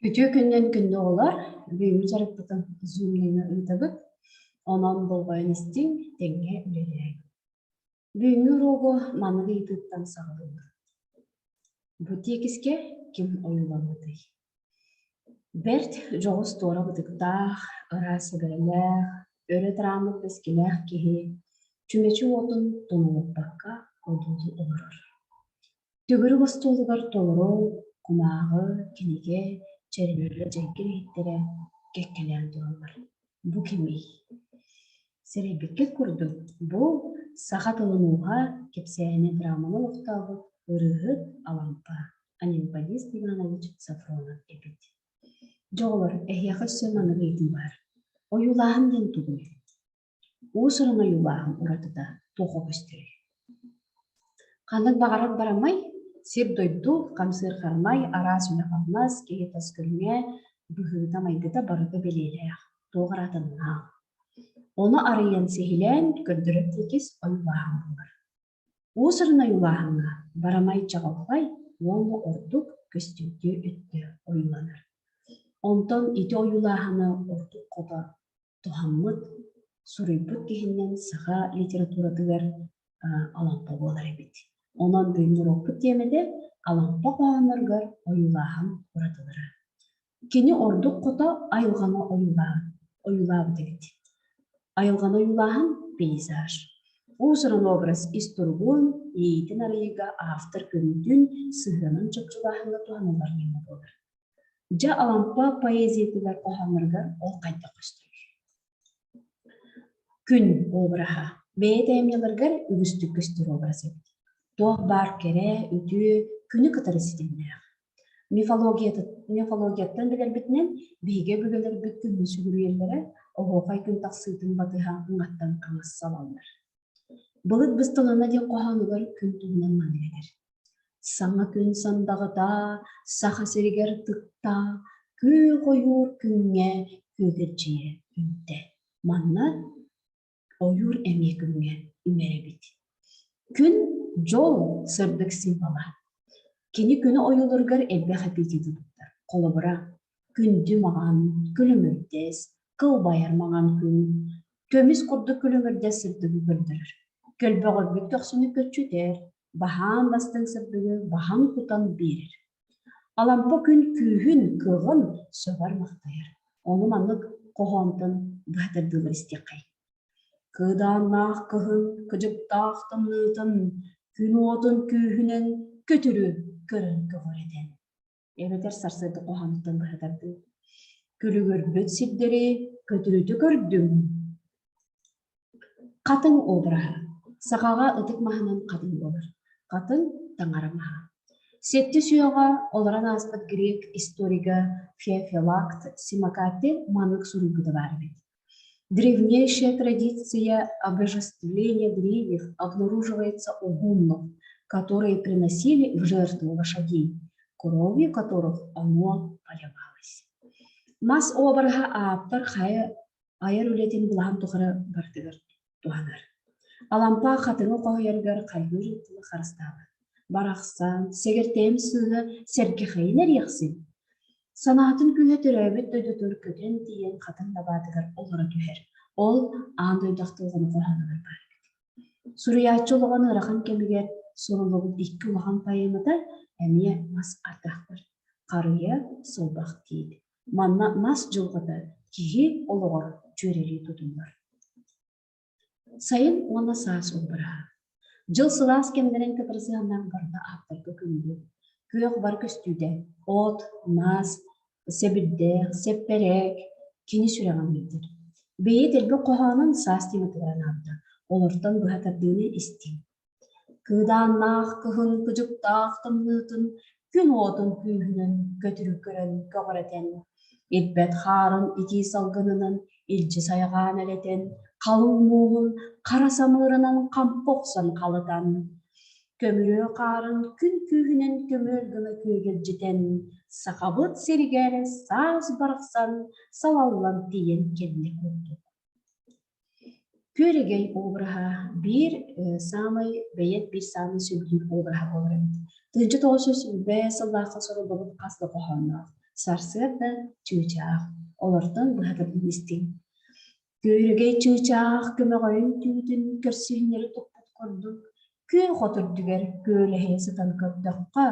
Үтүө күнүнэн күндү оҕолор, бүгүҥҥү дьарыкпытын Zoom нөҥүө ыытабыт. Онон болҕойон истиҥ, тэҥҥэ үлэлээҥ. Бүгүҥҥү уруогу маннык ыйытыыттан саҕалыыбыт. Бу тиэкискэ ким ойууламмытый? Бэрт дьоҕус туора бытыктаах, ыраас сэбэрэлээх, өрө тарааммыт бэскилээх киһи чүмэчи уотун тонолуппакка одуулуу олорор. Төгүрүк остуолугар толору кумааҕы, кинигэ, чэрэлэрэ дьэҥкир иһиттэрэ кэккэлээн тураллар. Бу кимий? Сэрэйбиккит курдук, бу саха тылын ууһа, кэпсээни драманы олохтообут ырыаһыт Алампа Анемподист Иванович Софронов эбит. Дьэ оҕолор, эһиэхэ өссө маннык ыйытыы баар. Ойуулааһын диэн тугуй? Уус-уран ойуулааһын уратыта туохха көстөрүй? Ханнык баҕарар барамай, сир-дойду, хамсыыр харамай, араас үлэ-хамнас, киһи тас көрүҥэ, быһыыта-майгыта барыта бэлиэлээх, туох араатыннаах. Ону арыйан сиһилээн көрдөрөр тиэкис ойуулааһын буолар. Уус-уран ойуулааһыҥҥа барамай чаҕылхай уонна ордук көстүүтү өттө ойууланар. Онтон ити ойуулааһыны ордук хото туһаммыт, суруйбут киһинэн саха литературатыгар Алампа буолар эбит. Онон бүгүҥҥү уруокпут тиэмэтэ Алампа хоһоонноругар ойуулааһын уратылара. Кини ордук хото айылҕаны ойуулаабыт эбит. Айылҕаны ойуулааһын пейзаж. Уус-уран образ ис туругун, иэйиитин арыйыыга автор көрүүтүн, сыһыанын чопчулааһыҥҥа туһаныллар ньыма буолар. Дьэ, Алампа поэзиятыгар хоһоонноругар ол хайдах көстөрүй? Күн обраһа бэйэтэ айымньыларыгар үгүстүк көстөр образ эбит. Туох баар кэрэ, үтүө, күнү кытары ситимнээх. Мифологияттан билэрбитинэн, биһиги өбүгэлэрбит күҥҥэ сүгүрүйэллэрэ, оһуохай күн тахсыытын батыһа уҥаттан хаҥас салаллар. Былыт бысталана диэн хоһоонугар күн туһунан маннык этэр: Саҥа күн сандаҕыта Саха сиригэр тыкта, күөх ойуур күҥҥэ күөгэлдьийэ үҥтэ. Манна ойуур эмиэ күҥҥэ үҥэр эбит. Күн дьол сырдык символа. Кини күнү ойуулуругар элбэх эпитети туттар. Холобура, күндү маҕан, күлүмүрдэс, кылбайар маҥан күн, көмүс курдук күлүмүрдэс сырдыгы көрдөрөр. Көлбөҕөрбүт көхсүнү көччүтэр, баһаан бастыҥ сырдыгы баһан кутан биэрэр. Алампа күн күүһүн, кыаҕын сөҕөр-махтайар. Ону маннык хоһоонтон быһатардыылар истиэххэй. Кыыдааннаах кыһын кыдьыктаах тымныытын, күн уотун күүһүнэн көтүрү көрөн көҕүрэтэн эбэтэр сарсыарда хоһоонуттан быһатардыы. Күлүгүрбүт сирдэри көтүрүтү көрдүм. Хатыҥ обраһа. Сахаҕа ытык маһынан хатыҥ буолар. Хатыҥ таҥара маһа. Сэттис үйэҕэ олорон ааспыт грек историга Феофилакт Симакати маннык суруйбута баар эбит. Древнейшая традиция обожествления деревьев обнаруживается у гуннов, которые приносили в жертву лошадей, кровью которых оно поливалось. Мас обраһа ааптар хайа айар үлэтин былаһын тухары барытыгар туһанар. Алампа хатыҥы хоһуйарыгар хайгыыр тылы харыстаабат. Барахсан, сэгэртэйим сыыһа сэргэхэйин эриэхсин. Санаатын күүһэ төрөөбүт дойдутугар көтөн тиийэн хатыҥ дабаатыгар олоро түһэр. Ол аан дойду ахтылҕана хоһоонугар баар эбит. Суруйааччы олоҕун ыарахан кэмигэр суруллубут икки улахан поэмата эмиэ мас ардахтар. Харыйа, сылбах тиит. Манна мас дьылҕата киһи олоҕор дьүөрэлии тутуллар. Сайын уонна саас уобараһа. Дьыл сылаас кэмнэрин кытары сыһыаннаах барыта ааптарга күндү. Күөх бар көстүүтэ, от, мас, сэбирдэх, сэппэрээк кини сүрэҕин билдэр. Бэйиэт элбэх хоһоонун саас тематыгар анаабыта. Олортон быһа тардыыны истиҥ. Кыыдааннаах кыһын кыдьыктаах тымныытын күн уотун күүһүнэн көтүрү көрөн көҕүрэтэн, ирбэт хаарын итии салгынынан илдьи сайҕаан элэтэн, халыҥ мууһун хара самыырынан хампы охсон халытан, көмүрүө хаарын күн күүһүнэн көмүөл гына күөгэлдьитэн, Сахабыт сиригэр саас барахсан салаллан тиийэн кэллэ курдук. Күөрэгэй обраһа биир саамай бэйэт биир саамай сөбүлүүр обраһа буолар эбит. 1920 сыллаахха суруллубут хас да хоһоонноох. Сарсыарда чыычаах, олортон быһа тардан истиҥ. Күөрэгэй чыычаах көмөҕөйүн түүтүн көрсүһүннэри туппут курдук, күөх от үрдүгэр күөлэһийэ сытан көрдөххө,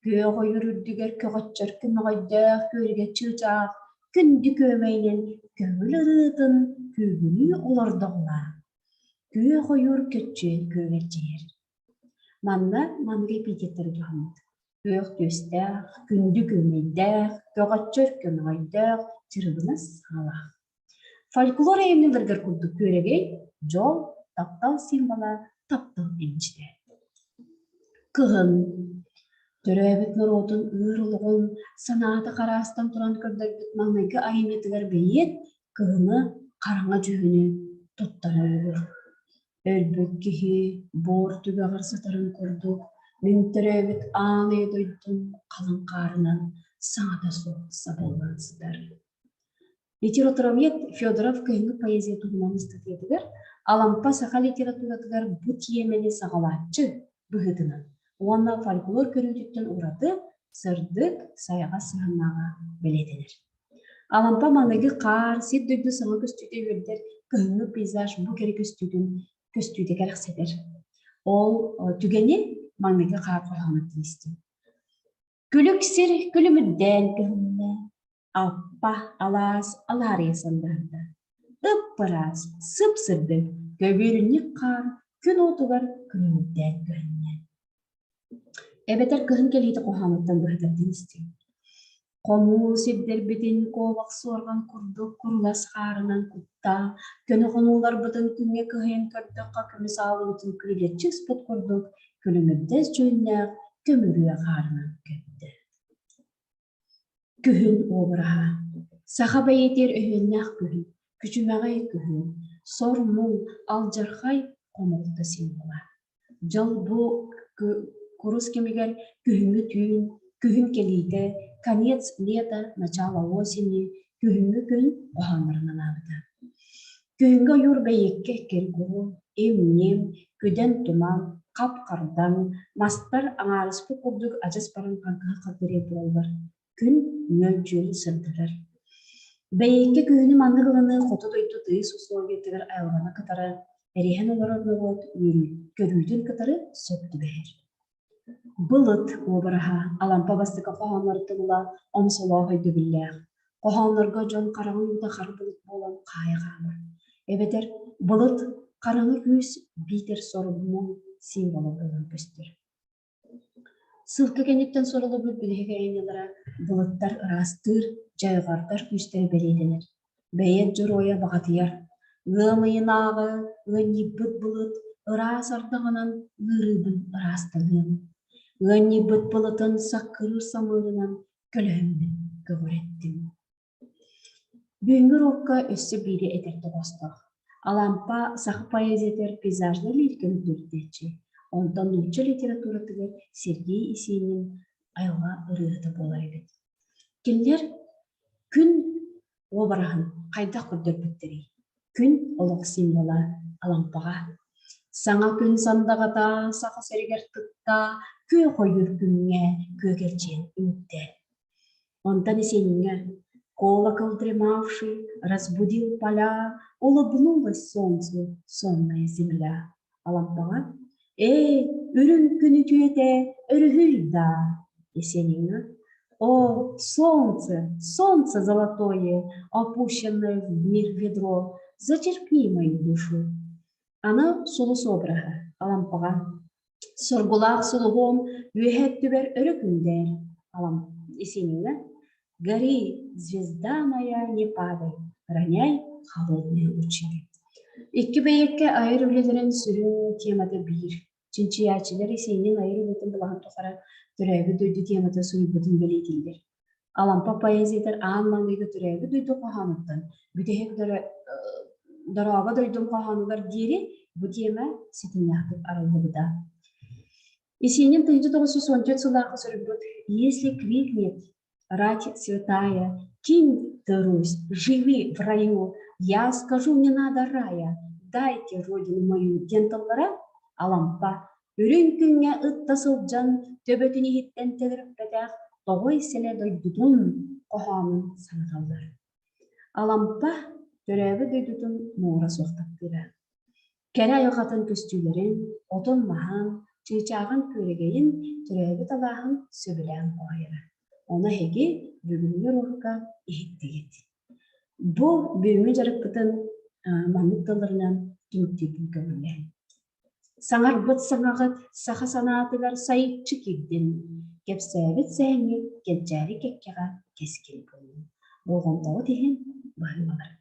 күөх ойуур үрдүгэр көҕөччөр көмөҕөйдөөх күөрэгэй чыычаах күндү күөмэйинэн көҥүл ырыатын күүгүнүү олордоҕуна, күөх ойуур көччүйэн күөгэлдьийэр. Манна маннык эпитеттары туһаммыт: күөх түөстээх, күндү күөмэйдээх, көҕөччөр көмөҕөйдөөх, чырыбынас саҥалаах. Фольклор айымньыларыгар курдук күөрэгэй, дьол, таптал символа, таптал эмчитэ. Кыһын төрөөбүт норуотун ыар олоҕун санаата хараастан туран көрдөрбүт маҥнайгы айымньытыгар бэйиэт кыһыны хараҥа дьүһүнү туттара өлөр. Өлбүт киһи буор түгэҕэр сытарын курдук, мин төрөөбүт аан ийэ дойдум халыҥ хаарынан саҥата суох сабыллан сытар. Литературовед Федоров кыһыҥҥы поэзия туһунан ыстатыйатыгар Алампа саха литературатыгар бу тиэмэни саҕалааччы быһыытынан уонна фольклор көрүүтүттэн ураты сырдык, сайаҕас сыһыаннааҕа бэлиэтэнэр. Алампа маныгы хаар, сир-дойду саҥа көстүүтэ үөрдэр кыһыҥҥы пейзаж бу кэрэ көстүүтүн көстүүтэ кэрэхсэтэр. Ол түгэни маҥнайгы хаар хоһоонуттан истим. Күлүк сир күлүмүрдээн көһүннэ, аппа алаас алаарыйа сандаарда. Ып-ыраас, сып-сырдык, көбүөрүнньүк хаар күн уотугар күлүмүрдээн көһүннэ. Эбэтэр кыһын кэлиитэ хоһоонуттан быһа тардан истиҥ. Хонуу сирдэрбитин куобах суорҕан курдук курулас хаарынан кутта, көнө хонууларбытын күҥҥэ кыһыйан көрдөххө көмүс аалыбытын күрүлэччи ыспыт курдук күлүмүрдэс дьүһүннээх көмүрүө хаарынан көттө. Күһүн уобараһа. Саха бэйэтигэр өһүөннээх күһүн, күчүмэҕэй күһүн, сор-муҥ, алдьархай хомолто символа. Дьол бу курус кэмигэр күһүҥҥү түүн, күһүн кэлиитэ, конец лета, начало осени, күһүҥҥү күн хоһооннорун анаабыта. Күһүҥҥү ойуур бэйиэккэ киргу, им-ньим, күдэн-туман, хап-хардаҥ, мастар аҥаарыспыт курдук адьас баран хаҥкыһа халтарыйа тураллар, күн үөл-дьүөл сырдатар. Бэйиэккэ күһүнү маннык ылыныы хоту дойду тыйыс условиятыгар айылҕаны кытары эриһэн олорор норуот көрүүтүн кытары сөп түбэһэр. Былыт уобараһа Алампа бастакы хоһоонноруттан ыла омсолоох өйдөбүллээх. Хоһооннорго дьон хараҥа уута хара былыт буолан хаайа хаамар. Эбэтэр былыт хараҥа күүс биитэр соруммуҥ символа буолан көстөр. Сылгы кэнниттэн суруллубут бүтэһик айымньылара былыттар ыраастыыр, дьайҕардар күүстэрэ бэлиэтэнэр. Бэйэт дьоруойа баҕатыйар, ыам ыйынааҕы ыанньыйбыт былыт ыраас ардаҕынан ыарыыбын ыраастаныам, ыанньыйбыт былытын саккырыыр самыырынан көлөһүммүн көҕүрэттим. Бүгүҥҥү уруокка өссө биири этэр тоҕоостоох. Алампа саха поэзиятыгар пейзажнай лириканы төрүттээччи, онтон нуучча литературатыгар Сергей Есенин айылҕа ырыаһыта буолар эбит. Кинилэр күн уобараһын хайдах көрдөрбүттэрий? Күн олох символа Алампаҕа. Саҥа күн сандаҕата саха сиригэр тыкта, күөх ойуур күҥҥэ күөгэлдьийэн үҥтэ. Онтон Есениҥҥэ «Колокол дремавший разбудил поля, улыбнулась солнцу сонная земля» Алампаҕа «Ээ, үрүҥ күн үтүөтэ өрүһүй даа» Есениҥҥа «О, солнце, солнце золотое, опущенное в мир ведро, зачерпни мою душу» Аны сулус обраһа Алампаҕа Соргулаах сулуһуом үөһэ өттүгэр өрө күндээр Есениҥҥа «Гори, звезда моя, не падай, роняй холодные лучи» Икки бэйиэккэ айар үлэлэрин сүрүн темата биир. Чинчийээччилэр Есенин айар үлэтин былаһын тухары төрөөбүт дойду темата суруйбутун бэлиэтииллэр. Алампа поэзиятыгар аан маҥнайгы төрөөбүт дойду хоһоонуттан бүтэһик Дорообо дойдум хоһоонугар диэри бу тиэмэ ситимнээхтик арыллыбыта. Есенин 1914 сыллаахха суруйбут «Если крикнет рать святая, кинь ты, Русь, живи в раю, я скажу, не надо рая, дайте родину мою» диэн тыллара Алампа үрүҥ күҥҥэ ытта сылдьан төбөтүн иһиттэн төлөрүппэтэх. Тоҕой сэлэ дойдутун хоһоонун санаталлар. Алампа төрөөбүт дойдутун муҥура суох таптыыра. Кэрэ айылҕатын көстүүлэрин, отун-маһын, чыычааҕын күөрэгэйин, төрөөбүт алааһын сөбүлээн хоһуйара. Ону эһиги бүгүҥҥү уруокка иһиттигит. Бу бүгүҥҥү дьарыкпытын маннык тылларынан түмүктүүрбүн көҥүллээн. Саҥарбыт саҥаҕыт саха санаатыгар сайыччы киирдин, кэпсээбит сэһэҥҥит кэнчээри кэккэҕэ кэскил буоллун. Болҕомтоҕут иһин баһыыбалар.